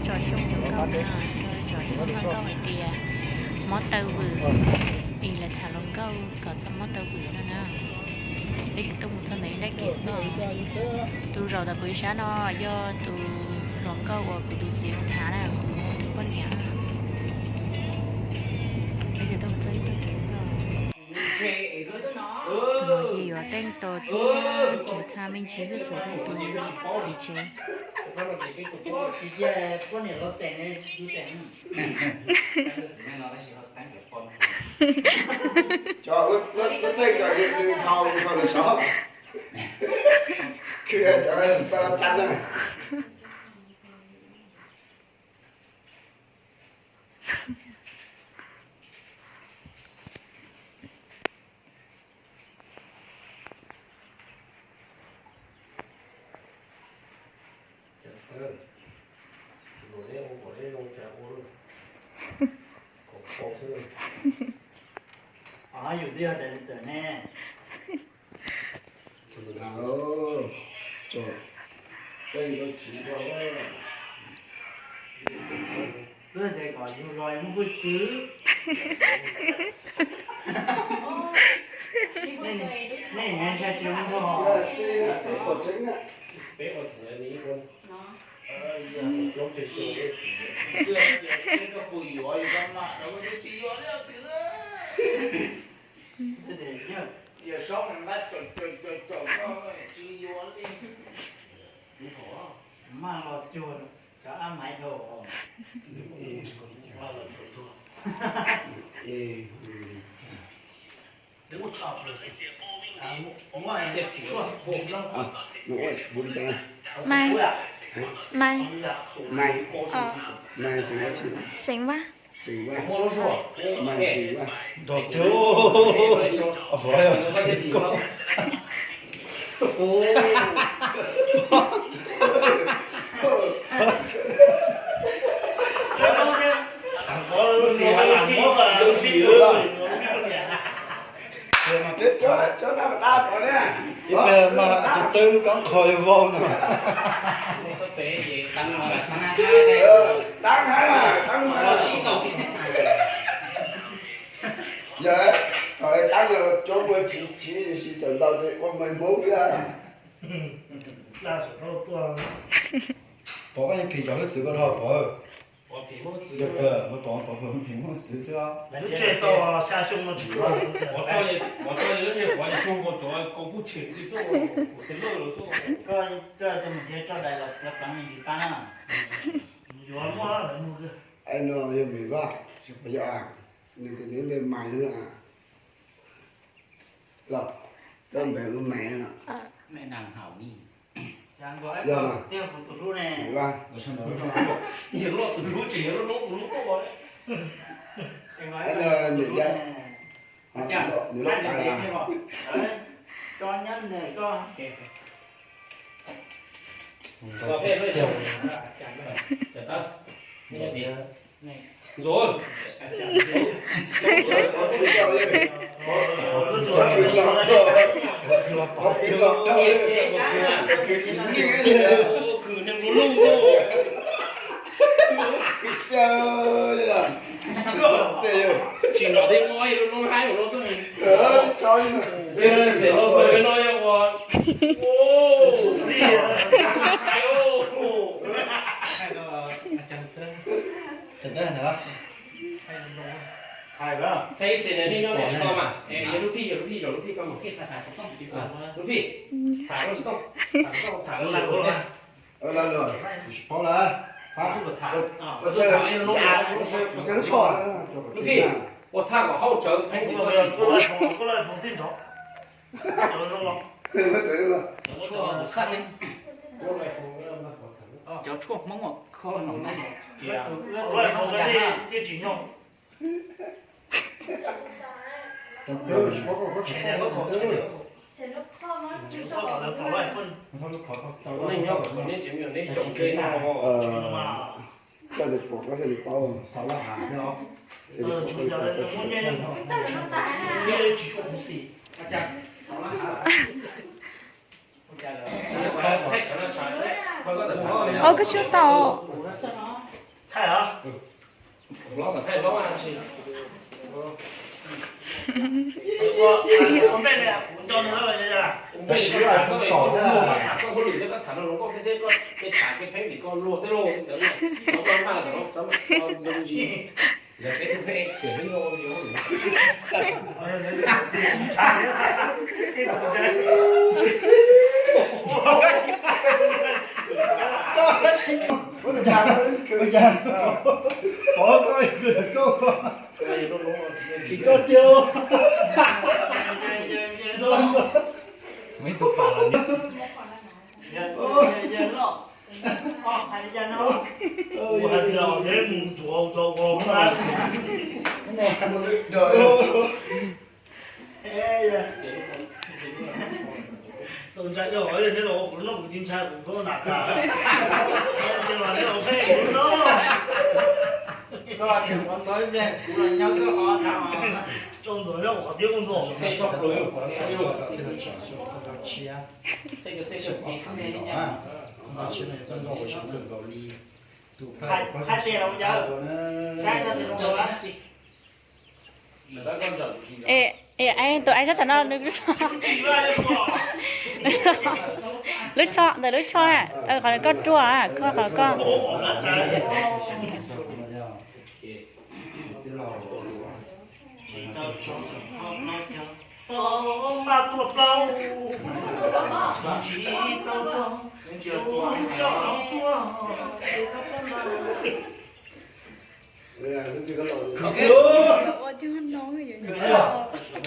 Tso xyoo zoo nkauj na, tso xyoo zoo nkauj hais tias mob taw vwm, es lawv tham hluas nkauj kom txhob mob taw vwm no na. Peb yuav tuaj mus txog ntawm ib daim kev txog. Tus zaum ntawm kuv ib sab no yog tus hluas nkauj uas kuv tus txiv mus tham na, kuv tus poj niam. Peb yuav tuaj mus txog ib daim kev txog. Los ces yuav teej tos thiab yuav tha me ntsis hwj txwv rau tus txiv tsev. Yus twb yog daim li tawm ne. Twb hais kom yus los yus muaj hwj txwv. Nej ntshai tsis zoo nrog. Maj los cuag cov ab maiv dhau. Mai, mai, mai xeem Vaj. Xeem Vaj. Nrog tiag. Ib pliag mas tus tawb lub koob qho yuav vau no. Yog thaum tab no cov ua tsiv tsiv sis tawm ntau ces ua mais Hmoob xwb. Pov koj yeej phim cov hwj txwv koj dhau pov. Yog pom pov phim Hmoob txwv xwb. Twb tseg tau xya xyoo no tsis tau. Koj mus nrhiav tso dais los cov pleev me ntsis pab na. Yuav muaj lawv mus. No yog Maiv Vaj, tsis yog, nws tus nws me mais no. Los, koj npev ua Maiv no. Yog mas, Maiv Vaj. Yog loj tus hlub tseem yog loj noob tus hlub tuaj. Nws cas, nws loj tas. Tso nyab nws koj. Ntxuav. Khwv neeg lub lub. Tsis nom tej no ib lub noob haib ua lub tuaj. Xeem Vaj xav no yog ua. Thaij ib xis nej nyob ntawm koj mas, yog lub phij, yog lub phij, yog lub phij koj mas. Lub phij, tham lub xov tooj, tham lub xov tooj, tham lub laj. Lub phij, ua txhaj kom hauj tsawv pheej tim koj tsis. Cov tshuaj Hmoob uas kho no. Coj nws pom koj thiaj li paub. Ov, koj tsuas tau. Hlob mas thaij hlob mas. Ua npej ne, kuv nco nws lawm. Tab sis yog fun kaum na. Koj hauj lwm thiab koj tham no los koj thiab koj tham kev pheej vim koj luag tej lus ntawd, koj maj tom no txhob zoo li. Yog peb tug pheej txiam peb luag ua zoo. Pov koj, koj, koj tiag. Ua hais tias neb mus ntxuav tau ko na. Tau ntshai dhau, neb los ua kuv lub no kuv tsis ntshai, kuv koj nam tas. Ces los neb los pheej kuv lub no. Koj tseem ua ntau ib pliag kuv los nyob koj qhov tag. Tsaus ntxuav nyob kuv qhov tiab kuj ntxuav. Hais tias los yawg, saib tau tias zoo. Tus aib sab tom no nws lub tsho, ntawm lub tsho na, qhov koj ruaj, koj qhov koj.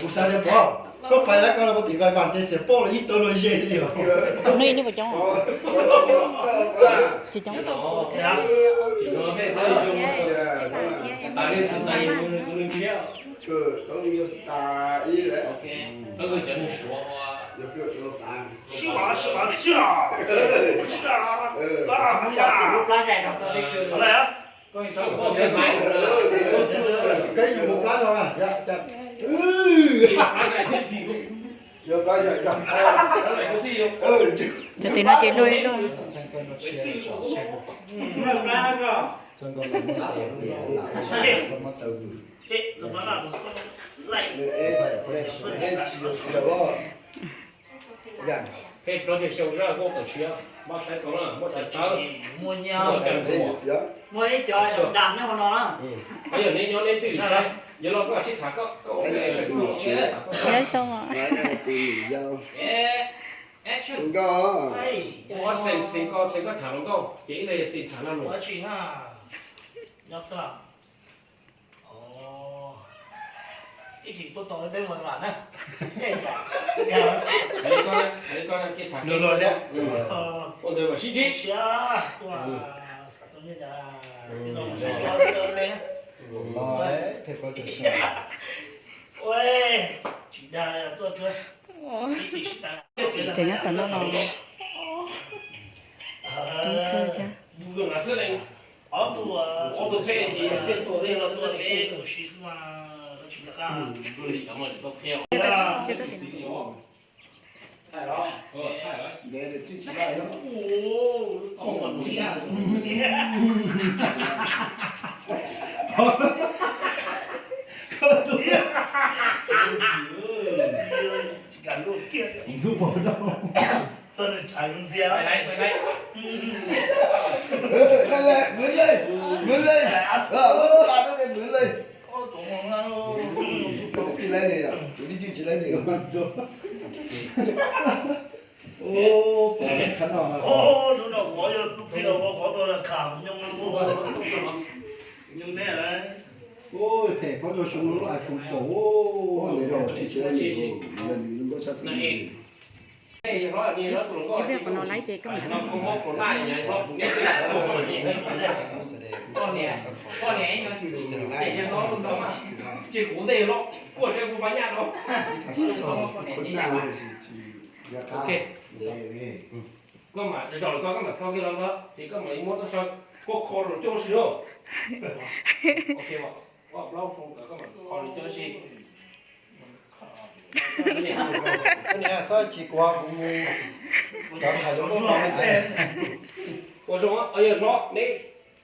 Kuv xav tias Pov, koj pais lawv koj los puas tim Vaj Vam ces xiam pauj los yeej tau los ze li os. Tus no nej puas coob? Tsis coob. Sib pab, sib pab, sib pab, sib pab. Lub plab zaim rau koj li. Koj yuav mus plab no. Cov tim no ces luag luag. Peb plaub caug xyoo zaj koj tawm tshiab, maj saib tau na, muaj cov tawb, muaj cov ntxuav, muaj ib cov dag nyob hauv no na. Yog neb nyob neb twb saib, yog los koj sib tham koj ua sawv daws. Ua xeem xeem koj xeem koj tham hluas nkauj ces ib leeg yog xeem tham lag luam. Ib chim tuaj tau peb mus vam na. Ua ntawd mam sib ntsib. Siab tuaj, xav tau nyiaj cas. Tsis dag tuaj tsuav. Ces nyob tom no los. Ntxub pom no. Txog nws tshav yuav ntxias. Mws li, mws li, mws li. Tsis laib li, tus tij tsis laib li. Hnub no qhov yog lub phi los qhov tau kham nyooj nyooj ne. Peb cov xyoo no lub iPhone kaum. Ib pliag qhov no laib ces koj mus. Koj mam zaum koj, koj mam thau kiag los ntawd ces koj mam li muab txoj saw koj kho rau coob si lauj. Ok, koj plaub foo koj mam kho rau coob si. Koj niam, txhob tsis kuav kuv mus cov tham cov koj no. Ua zoo, yog no neb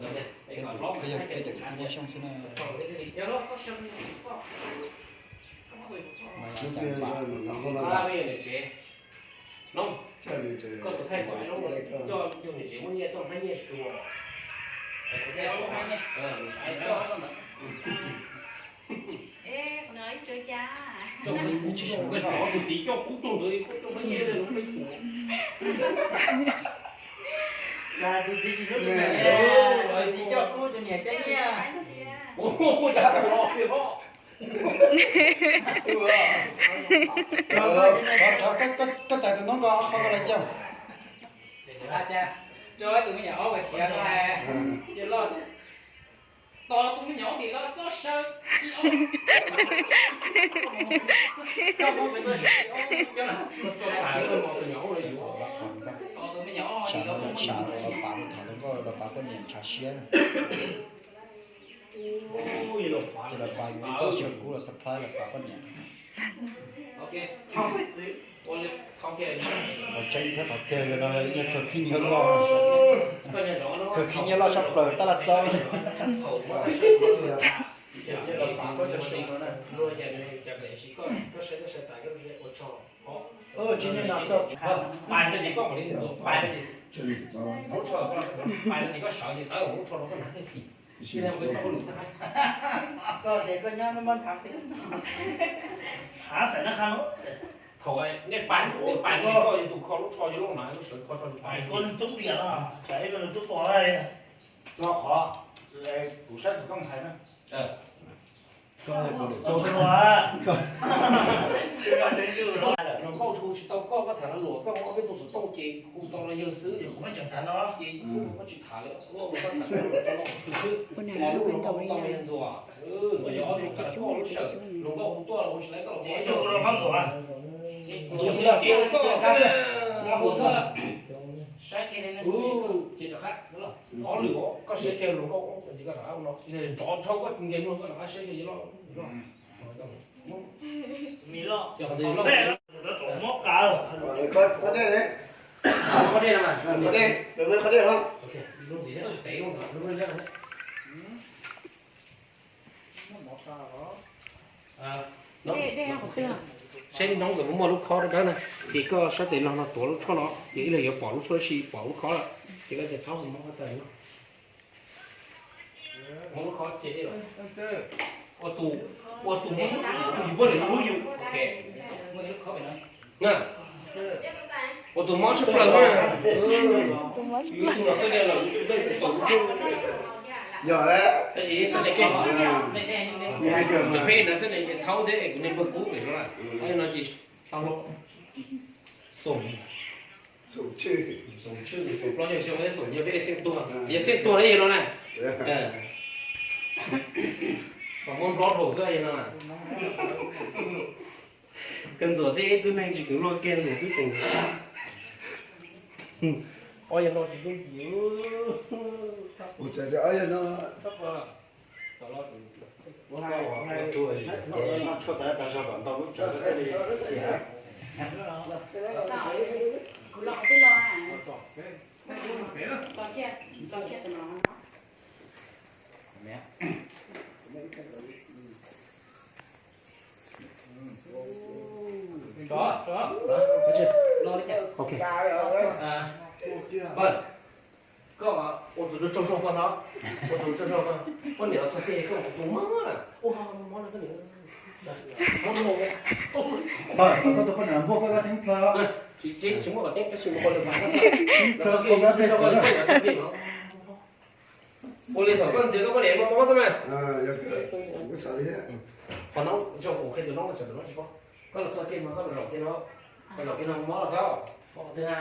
Peb cov muaj xyoo xwb na. Koj tus thaij pom coj yus niam tsev muab nyiaj tuaj hnab nyiaj tsis tu. Tus txiv coj kub tuaj ntawd, koj coj hnab nyiaj los peb tus. Tus txiv tsis hlub tus niam, tus txiv coj kub tus niam coj nyiaj. Koj txais tus noob ko ob qho ko los coj. Rau tus me nyuam ob tias, tos tus me nyuam ob dim los txob saw. Tshav no los tshav, los pav, los tham hluas nkauj, los pav poj niam ntshav siab. Ces los pav yus ib txoj saw kub los surprise los pav poj niam. Qhov tseeb thiab qhov tiag no yog kawg khib nyiab loj, kawg khib nyiab loj tshaj plaws tab laj xaub. Ces los pav koj cov saw no na. Tsis nyiam no txoj pais no ces koj mam li pais no ces koj sawv ces tawv hauv lub tsho rau koj hnav thiaj phim. Koj tias koj nyob no mas hnav tiag. Hnav txawm na qha no. Thaum nej pais, pais no koj yuav tus kho lub tsho yuav lub hnav lub sawv kho tsho tus pais. Koj nws tub diam no, tsam ib koj nws tub pom lawm. Rau qhov kuv saib tus tooj hais na. Luag nkauj hu tsis tau koj, koj tham luag, koj muab peb tus xov tooj ces hu tau los yawg xwb. Ces kuv tsis tham lawm, koj tham luag tau los hu xwb. Lub no koj hu tau los yawg ntxuam, ntxuam yog ob tug koj lub sawm, luag nkauj hu tuaj los hu tsis tau koj los hu. Ces rov qab, ob lwm koj saib kiag luag nkauj, koj nrov dhau koj nqe mloog koj rov qab saib kiag. Saib noob nkawd muaj muaj lub khob dawb dawb na, ces koj sab tes los no tuav lub tshuaj no, ces ib leeg yuav pom lub tshuaj tab sis pom lub khob lawm, ces koj tias thaub mob khob tas no. Muab lub khob cia li los. Ua tus, ua tus mob, ua tus yus muab lwm lub yus. Ok. Na, ua tus mob tshaj plaws na. Yus tus los xwb li los yus tus dej tus taus lub tshuaj. Yog tab sis xav tias kej, tus phem no xwb ne, thaub thiab kuv niag pawg kub pem no na. No ces tau xoom, xoom tshwj, xoom tshwj, xoom plaub nyuag xyoo, xoom nyuag peb xeeb tuag, yog xeeb tuag li yog no na. Kom muab nplob rau xwb yog no na. Kawg ntxuam thiab ib tug neeg tsis kwv luag kiag ntxuam twb tus. Ob yog no tsis tub yus. Ua cas ob yog no. Tshuaj tas tas zog kom ntau lub tsawv thiaj li xiam. Kuv los qhov twg los? Los kiag, los kiag tam no. Los li cas? Ok. Pawg, koj ua tus tsaug zog koj no, ua tus tsaug zog koj, koj niam los txog tiag koj ua tus mob na, ua mob no koj niam. Pawg, koj tus poj niam npuaj koj koj teeb plhaw. Tsis, tsis muaj qhov tseeb tab sis ua li thaum koj ntxias koj poj niam mob mob xwb na. Qhov no zoo kuv qhia tus noob no, tus noob tsis paub. Koj los txog kiag mas koj los zaum kiag no, koj zaum kiag no mob los tau. Mob qhov twg na,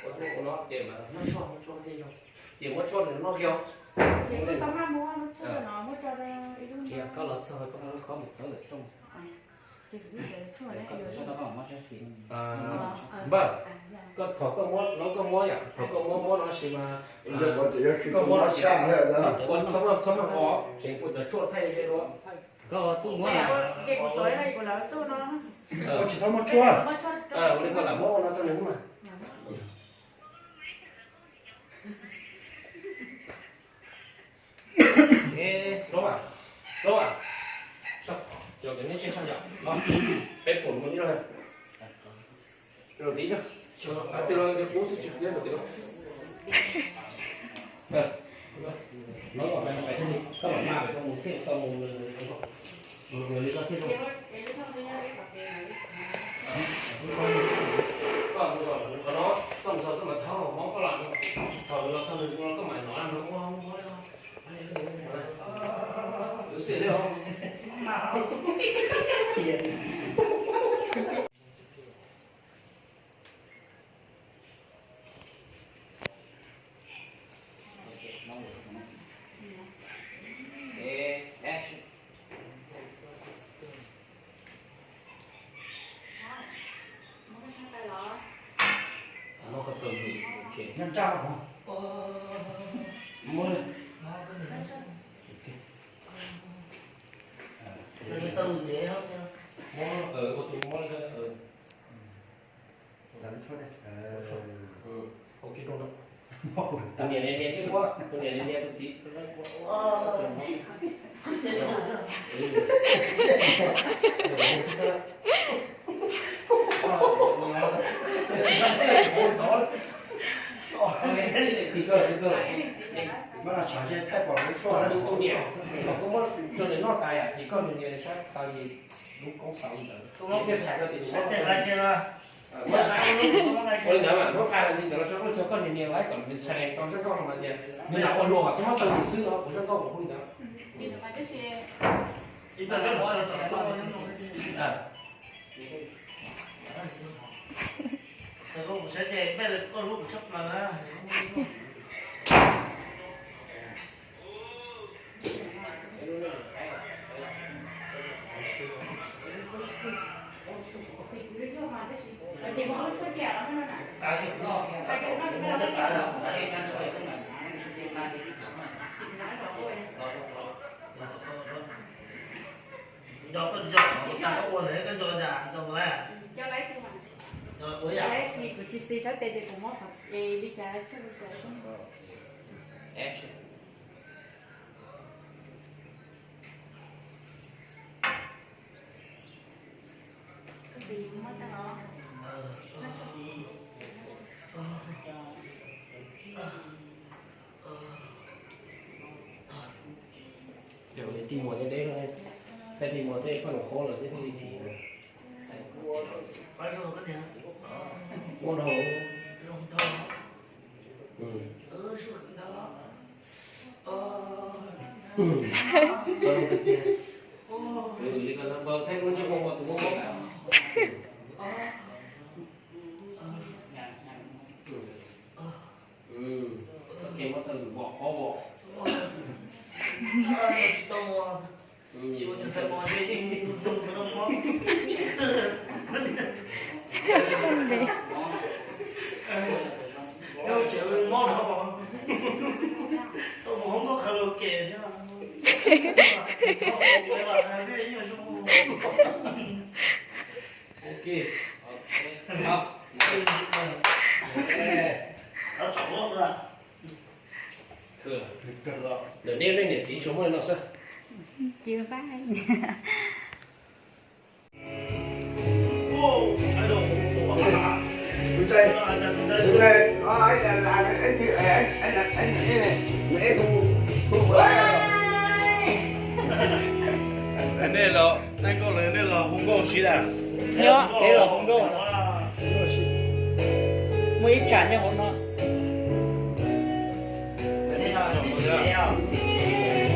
ua no ces mas muab tshuaj, muab tshuaj tej zoo, ces muab tshuaj noj kiag. Koj los txog koj muab lub khob mus txawb lawm rooj. Npawg, koj thaum koj muab no koj muab yom, thaum koj muab muab no sis mas koj muab no sis, txhob maj qhov, tseem ua cov tshuaj thaij ze dua. Koj txuj muab, koj tsis txhob muab tshuaj. Ua li koj lam muab ua no tso nws mas. Plaub, plaub, cov neb tseg saj yom, peb pum mus ib zaug. Zaum tid, qhov twg los qub xwb tsis qhia zaum tid. No los pais thiaj li koj mam maj pem koj mus thiaj tau mus. Li koj thiaj zoo. Koj mus zaum qhov no, koj mus txog koj mam txhob mob koj los, thaum los txog nws koj mam hnov no mob mob. Lub xim li os. Tus niam niam niam thiab muab, tus niam niam niam tus txiv. Tus niam, thaum koj muab rau nws noj tas yom, ces koj nws niam saib tau ces lub koob xaus li ntawd. Thiaj txhais rau tias nws muab rau. Ua li ntawd mas muab qai li ntawd los tso koj, koj niam niam lawv kom nws txhais tau zaj nkauj no mas tias nws lam ua luag txhob muab tau nws xwb no, ua zaj nkauj kom hu li ntawd. Nco, koj nco qhov koj ua ntawd koj nco cas nco ua? Kuv tsis xis sab tes ces kuv muab qhov es li cas. Cov tij muas deb deb, tej tij muas tej poj niam qhuav lawm thiab thiaj li phim na. Muab dhau. Li ko npawg Thaib Kub ntsej muag tus muab mob. Muab tawg vos pob vos. Lawm nej leej niam txiv tsuas muaj li no xwb. Nej los, nej nkauj los, nej los hu nkauj sib dam. Yog, peb los hu nkauj. Muaj ib tsam nyob hauv no.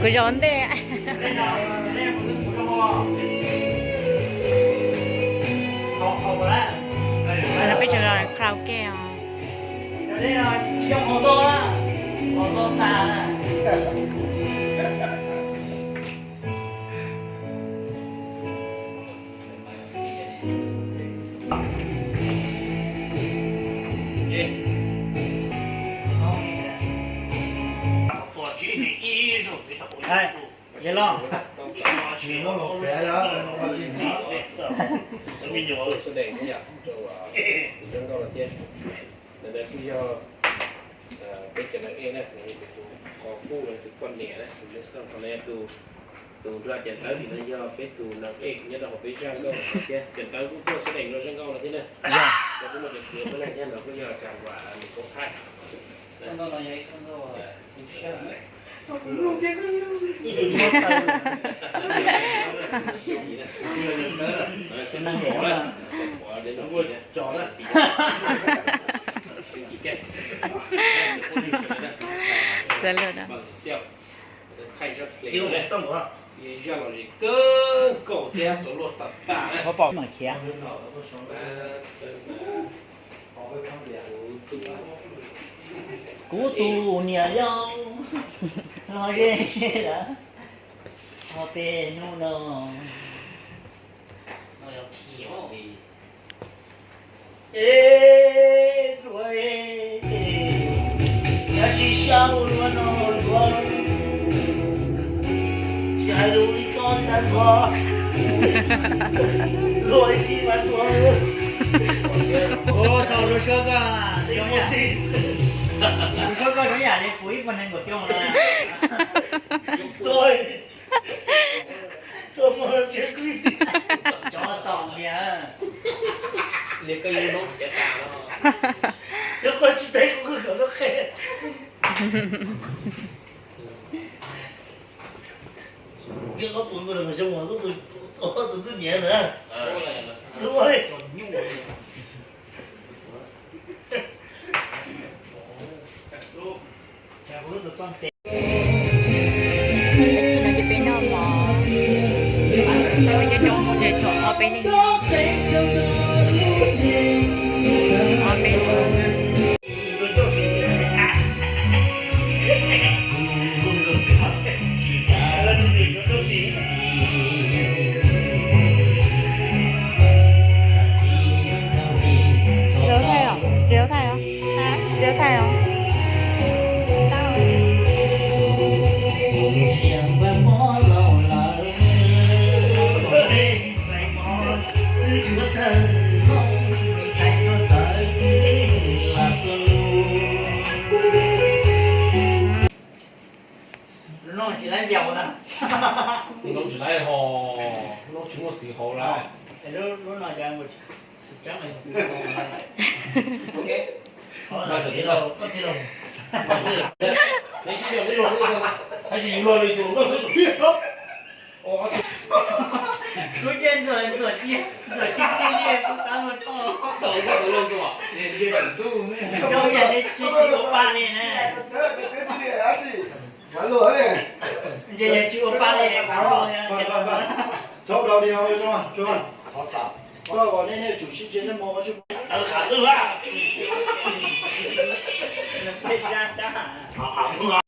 Kuv zaum ntej. Peb tseem los karaoke os. Ces los, sawv daws thiab. Ntawm no kuj yog peb cov lawv ej na, tus qhov kuj los tus poj niam na, tus zej xeeb no tus, tus nrog cov ntawv tim no yog peb tus nam ej nyob rau hauv peb zaj nkauj no thiab. Cov ntawv kuj tuaj sawv daws nrog zaj nkauj no thiab na. Cov kuj muaj cov kwv peb leeg thiab no kuj yog Tsav Vam nws kuj thaij. Txawv lawm na. Zaj lom zem kawg nkaus thiab txaus luag tas tas na. Kuv tus niam yau los ze ze lawm hauv peb hnub no. Es txuas, yog tsis xyaw ua luaj no txuas, tsis hais lus li koj li ntag txuas, luag ib txhij mas txuas. Ua txhaum lus suab koj, lus suab koj zoo yam li kuv ib puas nees nkaum xyoo na. Txuas, tuaj muag tsev kuj ib txhij, tsov tom niam. Li koj yeej noob khiav tas los. Yog koj tsis teb kuv kuj khawm lub qheb. Yog koj pum nkaus los zoo mas tus tus niam na. Tus ua li. Ib chim no ces peb noj mov, Coob mus ntshe tshuav ob peb leeg, ob peb leeg. Txiv thaij os, txiv thaij os. Txiv thaij os. Lub no tsis laib npias na. Lub no tsis laib ho, lub no tsis muaj xim hauv lawm. Lub no cas Kuv ces ntxuam ntxuam cia, ntxuam cia cia li kuv xav mus tau. Rau yam li tsis tsis ua pa li na. Ntse yog tsis ua pa li. Txhob dau li, koj kom nej nej tsum sib ntsia nej mus.